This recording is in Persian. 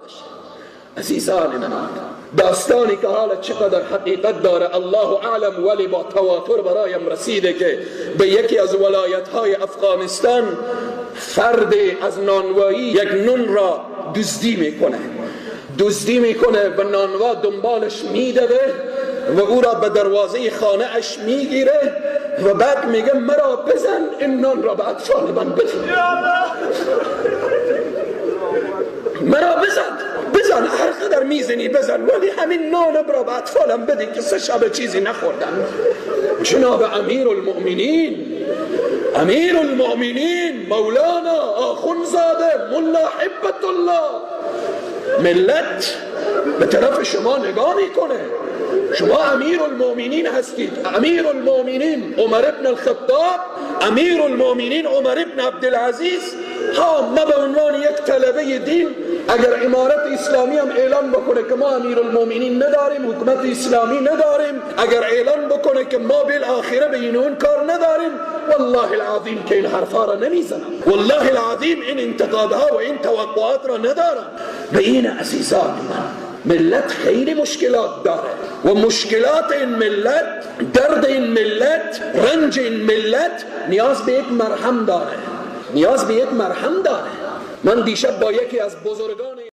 بشه. عزیزان من، داستانی که حالا چقدر حقیقت داره الله اعلم، ولی با تواتر برایم رسیده که به یکی از ولایت‌های افغانستان فرد از نانوایی یک نون را دزدی میکنه، و نانوا دنبالش میدوه و او را به دروازه خانه اش میگیره و بعد میگه مرا بزن، این نان را به اطفال من بده. مرا بزن، هر قدر میزنی بزن، ولی همین نان را به اطفالم بده که 3 شب چیزی نخوردم. جناب امیرالمؤمنین، مولانا آخوندزاده ملا حبت الله، ملت به طرف شما نگاه میکنه. شما امیرالمؤمنین هستید. امیرالمؤمنین عمر ابن الخطاب، امیرالمؤمنین عمر ابن عبدالعزیز. ها، ما به عنوان یک طلبه دین اگر امارت اسلامی هم اعلان بکنه که ما امیرالمؤمنین نداریم، حکومت اسلامی نداریم، اگر اعلان بکنه که ما بالآخره به این اون کار نداریم، والله العظیم که این حرفا را نمیزنم، والله العظیم این انتقادها و این توقعات را ندارم. به این عزیزان من، ملت خیلی مشکلات داره و مشکلات این ملت، درد این ملت، رنج این ملت نیاز به یک مرهم داره، نیاز به یک مرهم داره. من دیشب با یکی از بزرگان